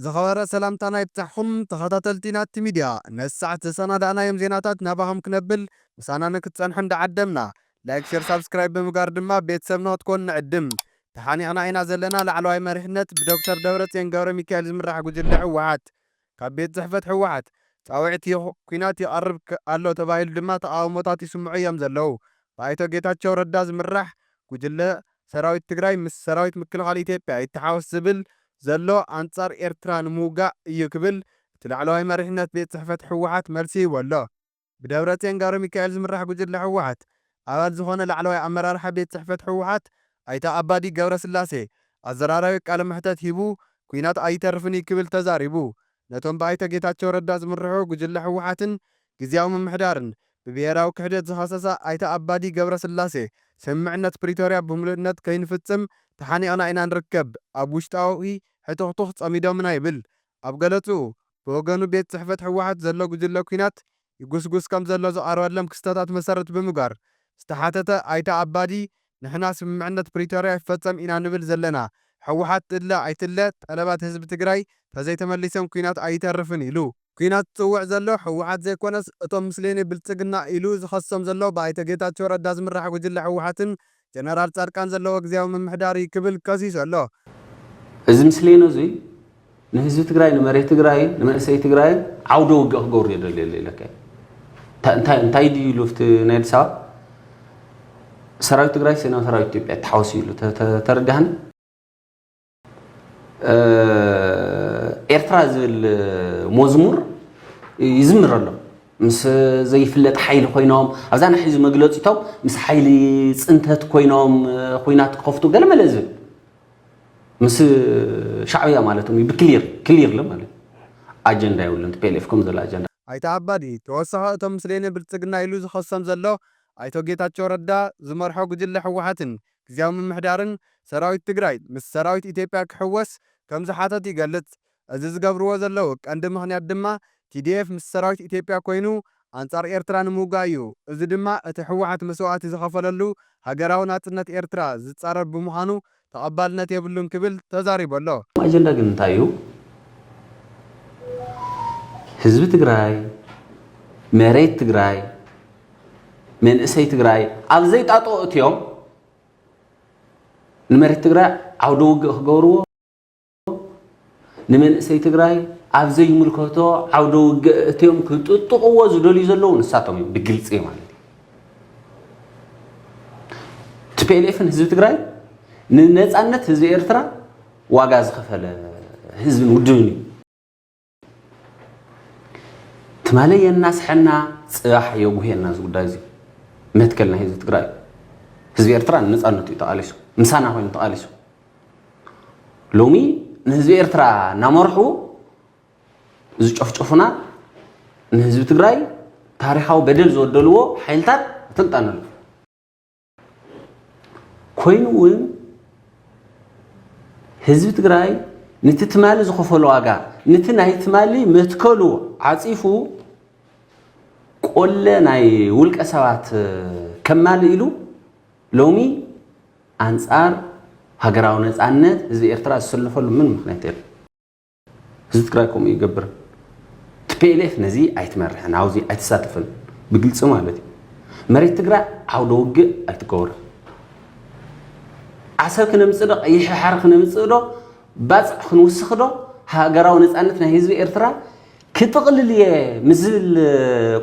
ዝኸበረ ሰላምታና ይብጻሕኹም ተኸታተልቲ ናቲ ሚድያ። ነዚ ሰዓት ዘሰናዳእናዮም ዜናታት ናባኹም ክነብል ምሳና ንክትጸንሑ እንዳዓደምና፣ ላይክ፣ ሼር፣ ሳብስክራይብ ብምግባር ድማ ቤተሰብ ንክትኮኑ ንዕድም። ተሓኒቕና ኢና ዘለና። ላዕለዋይ መሪሕነት ብዶክተር ደብረጽዮን ገብረ ሚካኤል ዝምራሕ ጉጅለ ህወሓት ካብ ቤት ጽሕፈት ህወሓት ጻውዒት ይኹ-፣ ኲናት ይቐርብ ክ-፣ ኣሎ ተባሂሉ ድማ ተቓውሞታት ይስምዑ እዮም ዘለዉ። ብኣይቶ ጌታቸው ረዳ ዝምራሕ ጉጅለ ሰራዊት ትግራይ ምስ ሰራዊት ምክልኻል ኢትዮጵያ ይተሓወስ ዝብል ዘሎ ኣንጻር ኤርትራ ንምውጋእ እዩ ክብል እቲ ላዕለዋይ መሪሕነት ቤት ጽሕፈት ህወሓት መልሲ ሂቡ ኣሎ። ብደብረጽዮን ገብረ ሚካኤል ዝምራሕ ጉጅለ ህወሓት ኣባል ዝኾነ ላዕለዋይ ኣመራርሓ ቤት ጽሕፈት ህወሓት ኣይተ ኣባዲ ገብረስላሴ ኣዘራራቢ ቃለ መሕተት ሂቡ፣ ኲናት ኣይተርፍን እዩ ክብል ተዛሪቡ። ነቶም ብኣይተ ጌታቸው ረዳ ዝምርሑ ጉጅለ ህወሓትን ግዝያዊ ምምሕዳርን ብብሄራዊ ክሕደት ዝኸሰሳ ኣይተ ኣባዲ ገብረስላሴ፣ ስምምዕነት ፕሪቶርያ ብምሉእነት ከይንፍጽም ተሓኒቕና ኢና ንርከብ፣ ኣብ ውሽጣዊ ሕቱኽቱኽ ጸሚዶምና ይብል። ኣብ ገለጽኡ፣ ብወገኑ ቤት ጽሕፈት ህወሓት ዘሎ ጉጅለ ኲናት ይጉስጉስ ከም ዘሎ ዝቐረበሎም ክስተታት መሰረት ብምግባር ዝተሓተተ ኣይተ ኣባዲ፣ ንሕና ስምምዕነት ፕሪቶርያ ይፈጸም ኢና ንብል ዘለና። ህወሓት ትድለ ኣይትድለ ጠለባት ህዝቢ ትግራይ ተዘይተመሊሶም ኲናት ኣይተርፍን ኢሉ። ኲናት ዝጽውዕ ዘሎ ህወሓት ዘይኮነስ እቶም ምስሌኔ ብልጽግና ኢሉ ዝኸሶም ዘሎ ብኣይተ ጌታቸው ረዳ ዝምራሕ ጉጅለ ህወሓትን ጀነራል ጻድቃን ዘለዎ ግዝያዊ ምምሕዳር እዩ ክብል ከሲሱ ኣሎ። እዚ ምስሌኖ እዚ ንህዝቢ ትግራይ፣ ንመሬት ትግራይን ንመንእሰይ ትግራይን ዓውደ ውግእ ክገብሩ የደልየሉ ኢለካ። እንታይ እንታይ ድዩ ኢሉ ኣብቲ ናይ ኣዲስ ኣበባ ሰራዊት ትግራይ ሴና ሰራዊት ኢትዮጵያ ተሓወሲ ኢሉ ተ- ተ- ተረዳህኒ። ኤርትራ ዝብል መዝሙር ይዝምር ኣሎ። ምስ ዘይፍለጥ ሓይሊ ኮይኖም ኣብዛ ናይ ሕዚ መግለፂቶም ምስ ሓይሊ ፅንተት ኮይኖም ኩናት ክኸፍቱ ገለመለ ዝብል ምስ ሻዕብያ ማለት ውን ብክሊር ክሊር ለ ማለት ኣጀንዳ የብሉን። ቲ ፒ ኤል ኤፍ ከም ዘሎ ኣጀንዳ ኣይተ ኣባዲ ተወሳኺ እቶም ምስሌነ ብልፅግና ኢሉ ዝኸሶም ዘሎ ኣይቶ ጌታቸው ረዳ ዝመርሖ ጉጅለ ህወሓትን ግዝያዊ ምምሕዳርን ሰራዊት ትግራይ ምስ ሰራዊት ኢትዮጵያ ክሕወስ ከም ዝሓተት ይገልጽ። እዚ ዝገብርዎ ዘለዉ ቀንዲ ምኽንያት ድማ ቲ ዲ ኤፍ ምስ ሰራዊት ኢትዮጵያ ኮይኑ ኣንጻር ኤርትራ ንምውጋእ እዩ። እዚ ድማ እቲ ህወሓት መስዋእቲ ዝኸፈለሉ ሃገራዊ ናጽነት ኤርትራ ዝጻረር ብምዃኑ ተቐባልነት የብሉን ክብል ተዛሪቡ ኣሎ። ኣጀንዳ ግን እንታይ እዩ? ህዝቢ ትግራይ፣ መሬት ትግራይ፣ መንእሰይ ትግራይ ኣብ ዘይጣጦ እትዮም ንመሬት ትግራይ ዓውደ ውግእ ክገብርዎ፣ ንመንእሰይ ትግራይ ኣብ ዘይምልከቶ ዓውደ ውግእ እትዮም ክጥጥቕዎ ዝደልዩ ዘለዉ ንሳቶም እዮም ብግልፂ ማለት እዩ። ቲ ፒ ኤል ኤፍን ህዝቢ ትግራይ ንነፃነት ህዝቢ ኤርትራ ዋጋ ዝኸፈለ ህዝብን ውድብን እዩ። ትማሊ የናስሐና፣ ፅባሕ የጉህየና እዚ ጉዳይ እዚ። መትከል ናይ ህዝቢ ትግራይ፣ ህዝቢ ኤርትራ ንነፃነቱ እዩ ተቓሊሱ፣ ምሳና ኮይኑ ተቓሊሱ። ሎሚ ንህዝቢ ኤርትራ እናመርሑ ዝጨፍጨፉና፣ ንህዝቢ ትግራይ ታሪኻዊ በደል ዝበደልዎ ሓይልታት ይፈልጣና ኣሎ። ኮይኑ እውን ህዝቢ ትግራይ ንቲ ትማሊ ዝኸፈሎ ዋጋ፣ ንቲ ናይ ትማሊ መትከሉ ዓፂፉ ቆለ ናይ ውልቀ ሰባት ከማልእ ኢሉ ሎሚ ኣንፃር ሃገራዊ ነፃነት ህዝቢ ኤርትራ ዝሰለፈሉ ምን ምኽንያት የለን። ህዝቢ ትግራይ ከምኡ ይገብር። ቲ ፒ ኤል ኤፍ ነዚ ኣይትመርሕን፣ ኣብዚ ኣይትሳተፍን። ብግልፂ ማለት እዩ። መሬት ትግራይ ዓውደ ውግእ ኣይትገብርን። ዓሰብ ክነምፅእ ዶ፣ ቀይሕ ባሕሪ ክነምፅእ ዶ፣ ባፅዕ ክንውስኽ ዶ፣ ሃገራዊ ነፃነት ናይ ህዝቢ ኤርትራ ክጥቕልል እየ ምስ ዝብል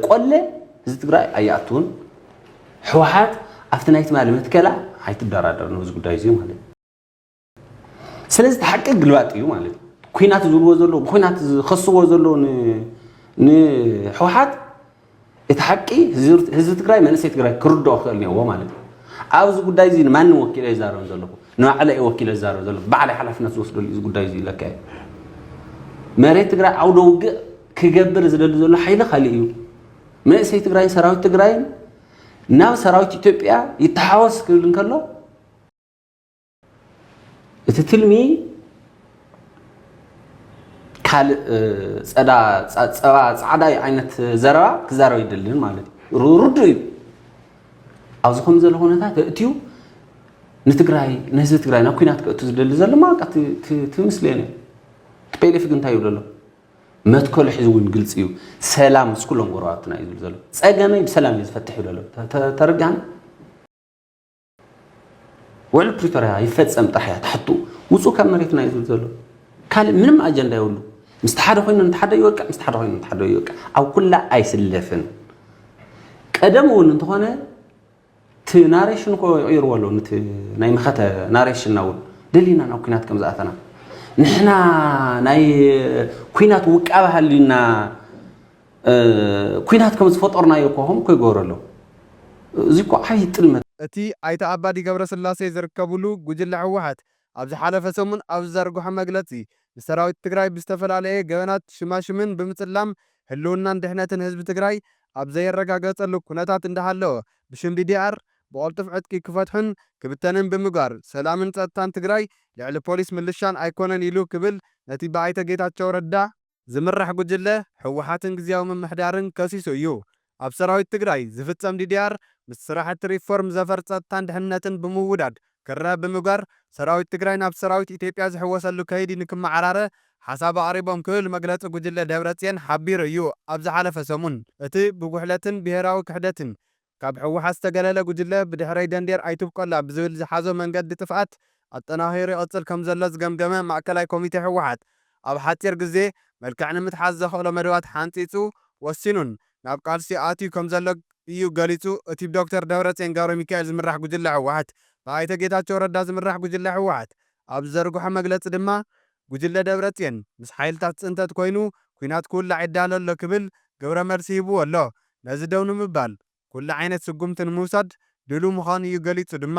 ቆለ ህዝቢ ትግራይ ኣይኣትውን። ህወሓት ኣብቲ ናይ ትማሊ መትከላ ኣይትደራደርን ኣብዚ ጉዳይ እዚ ማለት እዩ። ስለዚ እቲ ሓቂ ግልባጥ እዩ ማለት እዩ። ኩናት ዝብልዎ ዘለዉ፣ ብኩናት ዝኸስዎ ዘለዉ ን- ንህወሓት እቲ ሓቂ ህዝቢ ህዝቢ ትግራይ መንእሰይ ትግራይ ክርድኦ ክኽእል እኒኦዎ ማለት እዩ። ኣብዚ ጉዳይ እዚ ንማንም ወኪለ ይዛረብ ዘለኹ፣ ንባዕለ እየ ወኪለ ዝዛረብ ዘለኹ፣ ባዕለ ሓላፍነት ዝወስደሉ እዩ እዚ ጉዳይ እዚ ኢለካ እየ። መሬት ትግራይ ዓውደ ውግእ ክገብር ዝደሊ ዘሎ ሓይሊ ካሊእ እዩ። መንእሰይ ትግራይን ሰራዊት ትግራይን ናብ ሰራዊት ኢትዮጵያ ይተሓወስ ክብል እንከሎ እቲ ትልሚ ካልእ ጸዳ ጸባ ጻዕዳይ ዓይነት ዘረባ ክዛረብ ኣይደልን ማለት እዩ። ርዱእ እዩ። ኣብዚ ከም ዘሎ ኩነታት እእትዩ ንትግራይ ንህዝቢ ትግራይ ናብ ኩናት ክእቱ ዝደሊ ዘሎ ማቃ ትምስልዮን እዩ። ቲፒኤልኤፍ ግን እንታይ ይብሉ ኣሎ? መትከሉ ሕዚ እውን ግልፂ እዩ። ሰላም ምስ ኩሎም ጎረባብትና እዩ ዝብል ዘሎ። ፀገመይ ብሰላም እዩ ዝፈትሕ ይብሉ ኣሎ። ተ- ተ- ተረዲኣና? ውዕል ፕሪቶርያ ይፈፀም ጥራሕ እያ ትሓቱ። ውፁ ካብ መሬትና እዩ ዝብል ዘሎ። ካልእ ምንም ኣጀንዳ የብሉ። ምስቲ ሓደ ኮይኑ እንተ ሓደ ይወቅዕ፣ ምስቲ ሓደ ኮይኑ እንተ ሓደ ይወቅዕ፣ ኣብ ኩላ ኣይስለፍን። ቀደም እውን እንተኾነ እቲ ናሬሽን እኮ ይቕይርዎ ኣለዉ። ነቲ ናይ መኸተ ናሬሽንና እውን ደሊና ናብ ኩናት ከም ዝኣተና፣ ንሕና ናይ ኩናት ውቃበ ሃልዩና ኩናት ከም ዝፈጠርናዮ እኮ ከም እኮ ይገብሩ ኣለዉ። እዚ እኮ ዓብዪ ጥልመት። እቲ ኣይተ ኣባዲ ገብረስላሴ ዝርከብሉ ጉጅለ ህወሓት ኣብ ዝሓለፈ ሰሙን ኣብ ዝዘርግሖ መግለፂ፣ ንሰራዊት ትግራይ ብዝተፈላለየ ገበናት ሽማሽምን ብምፅላም ህልውናን ድሕነትን ህዝቢ ትግራይ ኣብ ዘየረጋገፀሉ ኩነታት እንዳሃለወ፣ ብሽም ዲዲኣር ብቐልጡፍ ዕጥቂ ክፈትሑን ክብተንን ብምግባር ሰላምን ፀጥታን ትግራይ ልዕሊ ፖሊስ ምልሻን ኣይኮነን ኢሉ ክብል ነቲ ብኣይተ ጌታቸው ረዳ ዝምራሕ ጉጅለ ህወሓትን ግዝያዊ ምምሕዳርን ከሲሱ እዩ። ኣብ ሰራዊት ትግራይ ዝፍፀም ዲዲኣር ምስ ስራሕቲ ሪፎርም ዘፈር ፀጥታን ድሕነትን ብምውዳድ ክረአ ብምግባር ሰራዊት ትግራይ ናብ ሰራዊት ኢትዮጵያ ዝሕወሰሉ ከይዲ ንክመዓራረ ሓሳብ ኣቕሪቦም ክብል መግለፂ ጉጅለ ደብረፅዮን ሓቢሩ እዩ። ኣብ ዝሓለፈ ሰሙን እቲ ብጉሕለትን ብሄራዊ ክሕደትን ካብ ህወሓት ዝተገለለ ጉጅለ ብድሕረይ ደንዴር ኣይትብቆላ ብዝብል ዝሓዞ መንገዲ ጥፍኣት ኣጠናኺሩ ይቕፅል ከም ዘሎ ዝገምገመ ማእከላይ ኮሚቴ ህወሓት ኣብ ሓፂር ግዜ መልክዕ ንምትሓዝ ዘኽእሎ መደባት ሓንፂፁ ወሲኑን ናብ ቃልሲ ኣትዩ ከም ዘሎ እዩ ገሊፁ። እቲ ብዶክተር ደብረፅዮን ገብረሚካኤል ዝምራሕ ጉጅለ ህወሓት ብኣይተ ጌታቸው ረዳ ዝምራሕ ጉጅለ ህወሓት ኣብ ዝዘርግሖ መግለፂ ድማ ጉጅለ ደብረፅዮን ምስ ሓይልታት ፅንተት ኮይኑ ኲናት ክውላዕ ይዳሎ ኣሎ ክብል ግብረ መልሲ ሂብዎ ኣሎ። ነዚ ደው ንምባል ኩሉ ዓይነት ስጉምቲ ንምውሳድ ድሉ ምዃኑ እዩ ገሊጹ ድማ።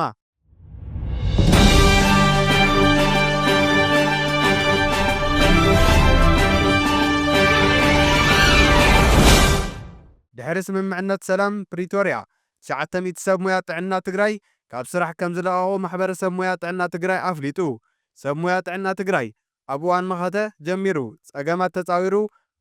ድሕሪ ስምምዕነት ሰላም ፕሪቶርያ ትሽዓተ ሚእቲ ሰብ ሞያ ጥዕና ትግራይ ካብ ስራሕ ከም ዝለቐቑ ማሕበረሰብ ሞያ ጥዕና ትግራይ ኣፍሊጡ። ሰብ ሞያ ጥዕና ትግራይ ኣብ እዋን መኸተ ጀሚሩ ጸገማት ተጻዊሩ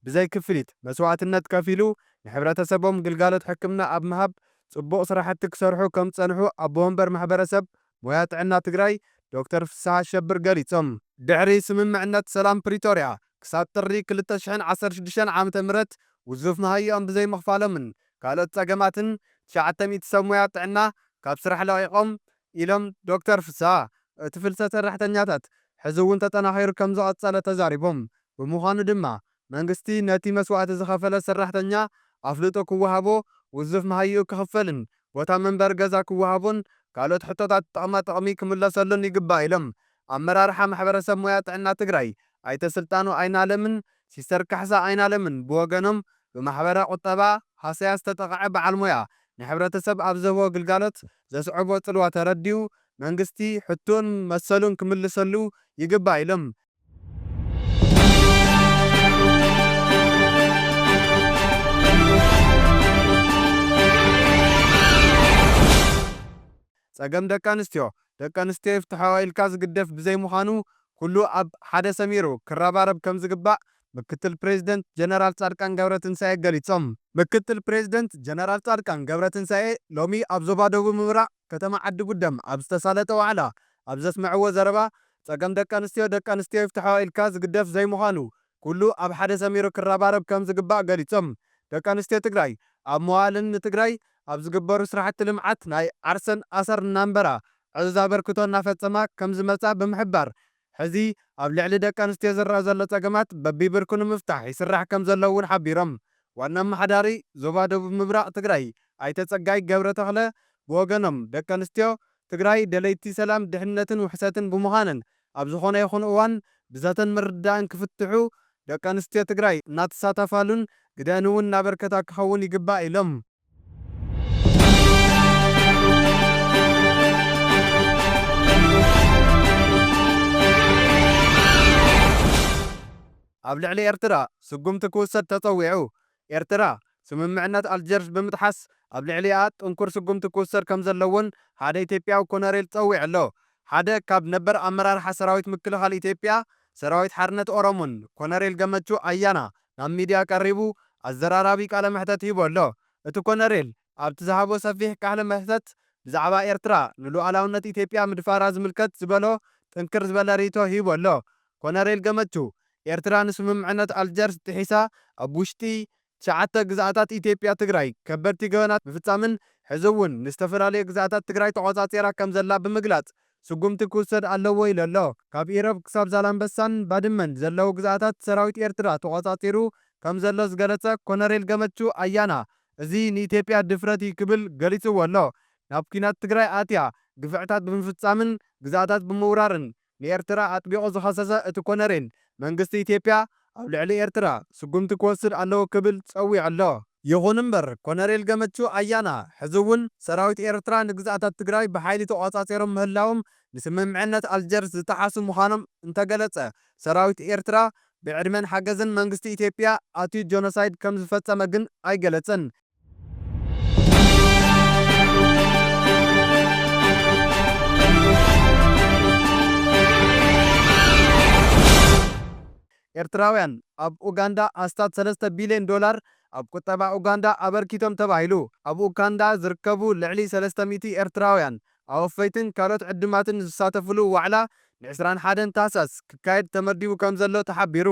ብዘይ ክፍሊት መስዋእትነት ከፊሉ ንሕብረተሰቦም ግልጋሎት ሕክምና ኣብ ምሃብ ጽቡቕ ስራሕቲ ክሰርሑ ከም ዝጸንሑ ኣቦ ወንበር ማሕበረሰብ ሞያ ጥዕና ትግራይ ዶክተር ፍስሃ ኣሸብር ገሊጾም። ድሕሪ ስምምዕነት ሰላም ፕሪቶርያ ክሳብ ጥሪ ክልተ ሽሕን ዓሰርተ ሽዱሽተን ዓመተ ምህረት ውዙፍ መሃይኦም ብዘይምኽፋሎምን ካልኦት ጸገማትን ትሽዓተ ሚእቲ ሰብ ሞያ ጥዕና ካብ ስራሕ ለቒቖም ኢሎም ዶክተር ፍስሃ። እቲ ፍልሰት ሰራሕተኛታት ሕዚ እውን ተጠናኺሩ ከም ዝቐጸለ ተዛሪቦም። ብምዃኑ ድማ መንግስቲ ነቲ መስዋእቲ ዝኸፈለ ሰራሕተኛ ኣፍልጦ ክወሃቦ፣ ውዙፍ መሃይኡ ክኽፈልን ቦታ መንበሪ ገዛ ክወሃቦን ካልኦት ሕቶታት ጥቕማ ጥቕሚ ክምለሰሉን ይግባእ ኢሎም። ኣመራርሓ ማሕበረሰብ ሞያ ጥዕና ትግራይ ኣይተ ስልጣኑ ኣይናለምን ሲስተር ካሕሳ ኣይናለምን ብወገኖም ብማሕበረ ቁጠባ ሃሰያ ዝተጠቕዐ በዓል ሞያ ንሕብረተሰብ ኣብ ዝህቦ ግልጋሎት ዘስዕቦ ጽልዋ ተረዲኡ መንግስቲ ሕቶን መሰሉን ክምልሰሉ ይግባእ ኢሎም። ጸገም ደቂ ኣንስትዮ ደቂ ኣንስትዮ ይፍትሖ ኢልካ ዝግደፍ ብዘይምዃኑ ኩሉ ኣብ ሓደ ሰሚሩ ክረባረብ ከም ዝግባእ ምክትል ፕሬዚደንት ጀነራል ፃድቃን ገብረትንሳኤ ገሊፆም። ምክትል ፕሬዚደንት ጀነራል ፃድቃን ገብረትንሳኤ ሎሚ ኣብ ዞባ ደቡብ ምብራቕ ከተማ ዓዲ ጉደም ኣብ ዝተሳለጠ ዋዕላ ኣብ ዘስምዕዎ ዘረባ ጸገም ደቂ ኣንስትዮ ደቂ ኣንስትዮ ይፍትሖ ኢልካ ዝግደፍ ዘይምዃኑ ኩሉ ኣብ ሓደ ሰሚሩ ክረባረብ ከም ዝግባእ ገሊጾም። ደቂ ኣንስትዮ ትግራይ ኣብ መዋእለን ንትግራይ ኣብ ዝግበሩ ስራሕቲ ልምዓት ናይ ዓርሰን ኣሰር እናንበራ ዕዙዝ ኣበርክቶ እናፈጸማ ከም ዝመጻ ብምሕባር ሕዚ ኣብ ልዕሊ ደቂ ኣንስትዮ ዝረኣ ዘሎ ጸገማት በቢብርኩ ንምፍታሕ ይስራሕ ከም ዘሎ እውን ሓቢሮም። ዋና ኣመሓዳሪ ዞባ ደቡብ ምብራቕ ትግራይ ኣይተ ጸጋይ ገብረ ተኽለ ብወገኖም ደቂ ኣንስትዮ ትግራይ ደለይቲ ሰላም ድሕንነትን ውሕሰትን ብምዃነን ኣብ ዝኾነ ይኹን እዋን ብዘተን ምርድዳእን ክፍትሑ ደቂ ኣንስትዮ ትግራይ እናተሳተፋሉን ግደን እውን እናበርከታ ክኸውን ይግባእ ኢሎም። ኣብ ልዕሊ ኤርትራ ስጉምቲ ክውሰድ ተጸዊዑ። ኤርትራ ስምምዕነት ኣልጀርስ ብምጥሓስ ኣብ ልዕሊኣ ጥንኩር ስጉምቲ ክውሰድ ከም ዘለዎን ሓደ ኢትዮጵያዊ ኮነሬል ጸዊዑ ኣሎ። ሓደ ካብ ነበር ኣመራርሓ ሰራዊት ምክልኻል ኢትዮጵያ ሰራዊት ሓርነት ኦሮሞን ኮነሬል ገመቹ ኣያና ናብ ሚድያ ቀሪቡ ኣዘራራቢ ቃለ መሕተት ሂቡ ኣሎ። እቲ ኮነሬል ኣብቲ ዝሃቦ ሰፊሕ ቃለ መሕተት ብዛዕባ ኤርትራ ንሉዓላውነት ኢትዮጵያ ምድፋራ ዝምልከት ዝበሎ ጥንክር ዝበለ ርእይቶ ሂቡ ኣሎ። ኮነሬል ገመቹ ኤርትራ ንስምምዕነት ኣልጀርስ ጥሒሳ ኣብ ውሽጢ ትሽዓተ ግዝኣታት ኢትዮጵያ ትግራይ ከበድቲ ገበናት ምፍጻምን ሕዚ እውን ንዝተፈላለዩ ግዝኣታት ትግራይ ተቖጻጺራ ከም ዘላ ብምግላጽ ስጉምቲ ክውሰድ ኣለዎ ኢሉ ኣሎ። ካብ ኢሮብ ክሳብ ዛላምበሳን ባድመን ዘለዉ ግዝኣታት ሰራዊት ኤርትራ ተቖጻጺሩ ከም ዘሎ ዝገለጸ ኮነሬል ገመቹ ኣያና፣ እዚ ንኢትዮጵያ ድፍረት እዩ ክብል ገሊጽዎ ኣሎ። ናብ ኲናት ትግራይ ኣትያ ግፍዕታት ብምፍጻምን ግዝኣታት ብምውራርን ንኤርትራ ኣጥቢቑ ዝኸሰሰ እቲ ኮነሬል፣ መንግስቲ ኢትዮጵያ ኣብ ልዕሊ ኤርትራ ስጉምቲ ክወስድ ኣለዎ ክብል ጸዊዑ ኣሎ። ይኹን እምበር፣ ኮነሬል ገመቹ ኣያና፣ ሕዚ እውን ሰራዊት ኤርትራ ንግዝኣታት ትግራይ ብሓይሊ ተቖጻጺሮም ምህላዎም ንስምምዕነት ኣልጀርስ ዝጠሓሱ ምዃኖም እንተገለጸ፣ ሰራዊት ኤርትራ ብዕድመን ሓገዝን መንግስቲ ኢትዮጵያ ኣትዩ ጆኖሳይድ ከም ዝፈጸመ ግን ኣይገለጸን። ኤርትራውያን ኣብ ኡጋንዳ ኣስታት ሰለስተ ቢልዮን ዶላር ኣብ ቁጠባ ኡጋንዳ ኣበርኪቶም ተባሂሉ። ኣብ ኡጋንዳ ዝርከቡ ልዕሊ ሰለስተ ሚእቲ ኤርትራውያን ኣወፈይትን ካልኦት ዕዱማትን ዝሳተፍሉ ዋዕላ ን ዕስራን ሓደን ታህሳስ ክካየድ ተመዲቡ ከም ዘሎ ተሓቢሩ።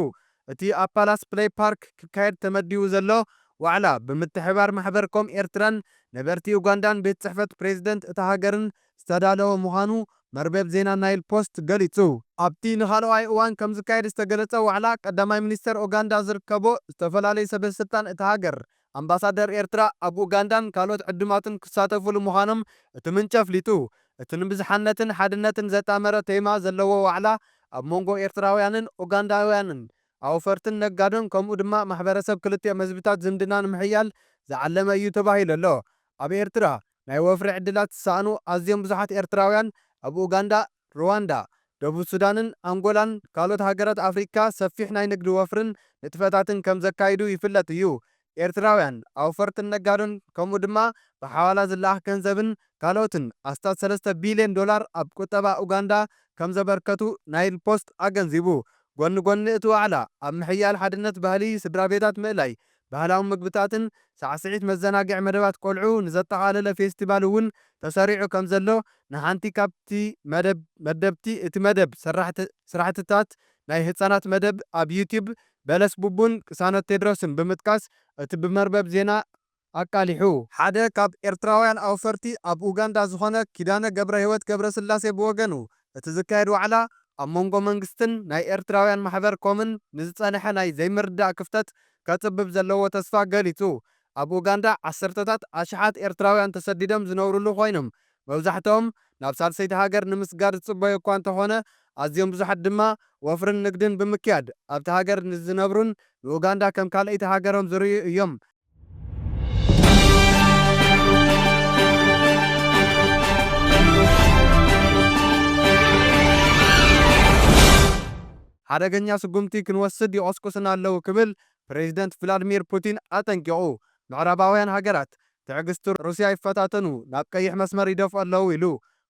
እቲ ኣብ ፓላስ ፕሌይ ፓርክ ክካየድ ተመዲቡ ዘሎ ዋዕላ፣ ብምትሕብባር ማሕበር ኮም ኤርትራን ነበርቲ ኡጋንዳን ቤት ጽሕፈት ፕሬዝደንት እታ ሃገርን ዝተዳለወ ምዃኑ መርበብ ዜና ናይል ፖስት ገሊጹ። ኣብቲ ንኻልኣዋይ እዋን ከም ዝካየድ ዝተገለጸ ዋዕላ፣ ቀዳማይ ሚኒስተር ኡጋንዳ ዝርከቦ ዝተፈላለዩ ሰበ ስልጣን እታ ሃገር፣ ኣምባሳደር ኤርትራ ኣብ ኡጋንዳን ካልኦት ዕዱማትን ክሳተፉሉ ምዃኖም እቲ ምንጪ ኣፍሊጡ። እቲ ንብዝሓነትን ሓድነትን ዘጣመረ ቴማ ዘለዎ ዋዕላ፣ ኣብ መንጎ ኤርትራውያንን ኡጋንዳውያንን ኣውፈርትን ነጋዶን፣ ከምኡ ድማ ማሕበረሰብ ክልቲኦም ህዝብታት ዝምድና ንምሕያል ዝዓለመ እዩ ተባሂሉ ኣሎ። ኣብ ኤርትራ ናይ ወፍሪ ዕድላት ዝሰኣኑ ኣዝዮም ብዙሓት ኤርትራውያን ኣብ ኡጋንዳ፣ ሩዋንዳ፣ ደቡብ ሱዳንን ኣንጎላን ካልኦት ሃገራት ኣፍሪካ ሰፊሕ ናይ ንግዲ ወፍርን ንጥፈታትን ከም ዘካይዱ ይፍለጥ እዩ። ኤርትራውያን ኣውፈርትን ነጋዶን፣ ከምኡ ድማ ብሓዋላ ዝለኣኽ ገንዘብን ካልኦትን ኣስታት ሰለስተ ቢልዮን ዶላር ኣብ ቁጠባ ኡጋንዳ ከም ዘበርከቱ ናይል ፖስት ኣገንዚቡ። ጎኒ ጎኒ እቲ ዋዕላ፣ ኣብ ምሕያል ሓድነት ባህሊ፣ ስድራ ቤታት ምእላይ፣ ባህላዊ ምግብታትን ሳዕስዒት መዘናግዒ መደባት ቆልዑ ንዘጠቓለለ ፌስቲቫል እውን ተሰሪዑ ከም ዘሎ ንሓንቲ ካብቲ መደብ መደብቲ እቲ መደብ ሰራሕቲ-፣ ስራሕትታት ናይ ህጻናት መደብ ኣብ ዩቲዩብ በለስ ቡቡን ቅሳነት ቴድሮስን ብምጥቃስ እቲ ብመርበብ ዜና ኣቃሊሑ። ሓደ ካብ ኤርትራውያን ኣውፈርቲ ኣብ ኡጋንዳ ዝኾነ ኪዳነ ገብረህይወት ገብረስላሴ ብወገኑ፣ እቲ ዝካየድ ዋዕላ ኣብ መንጎ መንግስትን ናይ ኤርትራውያን ማሕበር ኮምን ንዝጸንሐ ናይ ዘይምርዳእ ክፍተት ከጽብብ ዘለዎ ተስፋ ገሊጹ። ኣብ ኡጋንዳ ዓሰርተታት ኣሽሓት ኤርትራውያን ተሰዲዶም ዝነብሩሉ ኮይኖም፣ መብዛሕትኦም ናብ ሳልሰይቲ ሃገር ንምስጋር ዝጽበዩ እኳ እንተኾነ፣ ኣዝዮም ብዙሓት ድማ ወፍርን ንግድን ብምክያድ ኣብቲ ሃገር ንዝነብሩን ንኡጋንዳ ከም ካልኣይቲ ሃገሮም ዝርእዩ እዮም። ሓደገኛ ስጉምቲ ክንወስድ ይቐስቁስና ኣለዉ ክብል ፕሬዚደንት ቭላድሚር ፑቲን ኣጠንቂቑ። ምዕራባውያን ሃገራት ትዕግስቲ ሩስያ ይፈታተኑ፣ ናብ ቀይሕ መስመር ይደፍኡ ኣለዉ ኢሉ።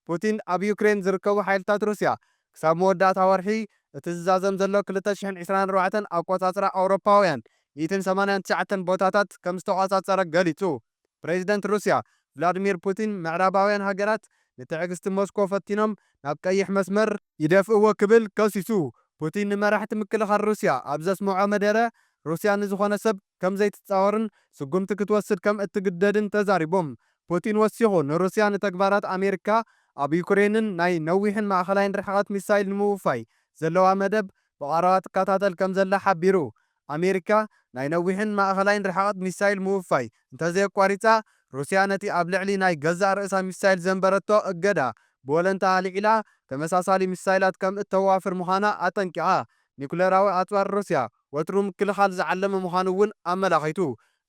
ፑቲን ኣብ ዩክሬን ዝርከቡ ሓይልታት ሩስያ ክሳብ መወዳእታ ወርሒ እቲ ዝዛዘም ዘሎ ክልተ ሽሕን ዕስራን ኣርባዕተን ኣቆጻጽራ ኣውሮፓውያን ሚእትን ሰማንያን ትሽዓተን ቦታታት ከም ዝተቆጻጸረ ገሊጹ። ፕሬዚደንት ሩስያ ቭላድሚር ፑቲን፣ ምዕራባውያን ሃገራት ንትዕግስቲ ሞስኮ ፈቲኖም ናብ ቀይሕ መስመር ይደፍእዎ ክብል ከሲሱ። ፑቲን ንመራሕቲ ምክልኻል ሩስያ ኣብ ዘስምዖ መደረ፣ ሩስያ ንዝኾነ ሰብ ከም ዘይትጻወርን ስጉምቲ ክትወስድ ከም እትግደድን ተዛሪቦም። ፑቲን ወሲኹ፣ ንሩስያ ንተግባራት ኣሜሪካ ኣብ ዩክሬንን ናይ ነዊሕን ማእኸላይን ርሕቐት ሚሳይል ንምውፋይ ዘለዋ መደብ ብቐረባ ትከታተል ከም ዘላ ሓቢሩ። ኣሜሪካ ናይ ነዊሕን ማእኸላይን ርሕቐት ሚሳይል ምውፋይ እንተዘየቋሪጻ፣ ሩስያ ነቲ ኣብ ልዕሊ ናይ ገዛእ ርእሳ ሚሳይል ዘንበረቶ እገዳ ብወለንታ ኣልዒላ፣ ተመሳሳሊ ሚሳይላት ከም እተዋፍር ምዃና ኣጠንቂቓ። ኒኩሌራዊ ኣጽዋር ሩስያ ወትሩ ምክልኻል ዝዓለመ ምዃኑ እውን ኣመላኺቱ።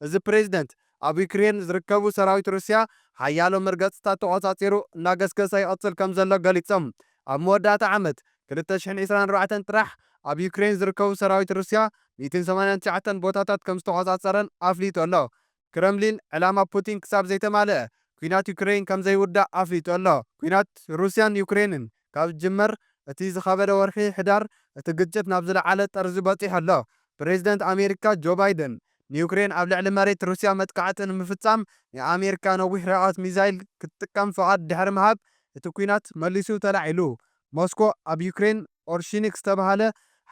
እዚ ፕሬዚደንት ኣብ ዩክሬን ዝርከቡ ሰራዊት ሩስያ ሓያሎ መርገጽታት ተቖጻጺሩ እናገስገሰ ይቐጽል ከም ዘሎ ገሊጾም። ኣብ መወዳእታ ዓመት ክልተ ሽሕን ዕስራን ኣርባዕተን ጥራሕ ኣብ ዩክሬን ዝርከቡ ሰራዊት ሩስያ ሚእትን ሰማንያን ትሽዓተን ቦታታት ከም ዝተቖጻጸረን ኣፍሊጡ ኣሎ። ክረምሊን ዕላማ ፑቲን ክሳብ ዘይተማልአ ኲናት ዩክሬን ከም ዘይውዳእ ኣፍሊጡ ኣሎ። ኲናት ሩስያን ዩክሬንን ካብ ዝጅመር እቲ ዝኸበደ ወርሒ ሕዳር እቲ ግጭት ናብ ዝለዓለ ጠርዚ በጺሑ ኣሎ። ፕሬዚደንት ኣሜሪካ ጆ ባይደን ንዩክሬን ኣብ ልዕሊ መሬት ሩስያ መጥቃዕቲ ንምፍጻም ንኣሜሪካ ነዊሕ ርሕቀት ሚሳይል ክትጥቀም ፍቓድ ድሕሪ ምሃብ እቲ ኲናት መሊሱ ተላዒሉ። ሞስኮ ኣብ ዩክሬን ኦርሺኒክ ዝተባህለ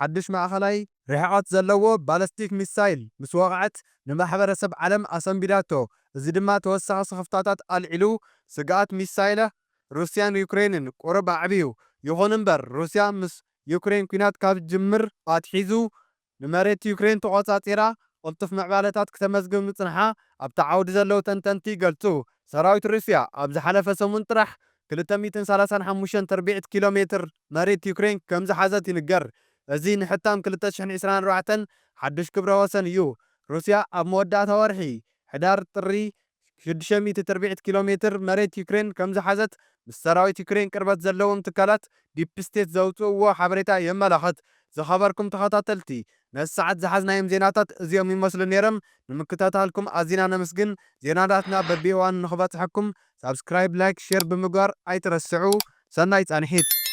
ሓድሽ ማእኸላይ ርሕቐት ዘለዎ ባለስቲክ ሚሳይል ምስ ወቕዐት ንማሕበረሰብ ዓለም ኣሰንቢዳቶ። እዚ ድማ ተወሳኺ ስኽፍታታት ኣልዒሉ፣ ስግኣት ሚሳይለ ሩስያን ዩክሬንን ቁሩብ ኣዕብዩ። ይኹን እምበር፣ ሩስያ ምስ ዩክሬን ኲናት ካብ ጅምር ኣትሒዙ ንመሬት ዩክሬን ተቖጻጺራ ቅልጡፍ ምዕባለታት ክተመዝግብ ምጽንሓ ኣብቲ ዓውዲ ዘለዉ ተንተንቲ ይገልጹ። ሰራዊት ሩስያ ኣብ ዝሓለፈ ሰሙን ጥራሕ ክልተ ሚእትን ሰላሳን ሓሙሽተን ትርብዒት ኪሎ ሜትር መሬት ዩክሬን ከም ዝሓዘት ይንገር። እዚ ንሕታም ክልተ ሽሕን ዕስራን ኣርባዕተን ሓድሽ ክብረ ወሰን እዩ። ሩስያ ኣብ መወዳእታ ወርሒ ሕዳር፣ ጥሪ፣ ሽዱሽተ ሚእቲ ትርብዒት ኪሎ ሜትር መሬት ዩክሬን ከም ዝሓዘት ምስ ሰራዊት ዩክሬን ቅርበት ዘለዎም ትካላት ዲፕ ስቴት ዘውፅእዎ ሓበሬታ የመላኽት። ዝኸበርኩም ተኸታተልቲ፣ ነዚ ሰዓት ዝሓዝናዮም ዜናታት እዚኦም ይመስሉ ነይሮም። ንምክትታልኩም ኣዚና ነመስግን። ዜናታትና በቢእዋኑ ንኽበፅሐኩም ሳብስክራይብ፣ ላይክ፣ ሼር ብምግባር ኣይትረስዑ። ሰናይ ፃንሒት።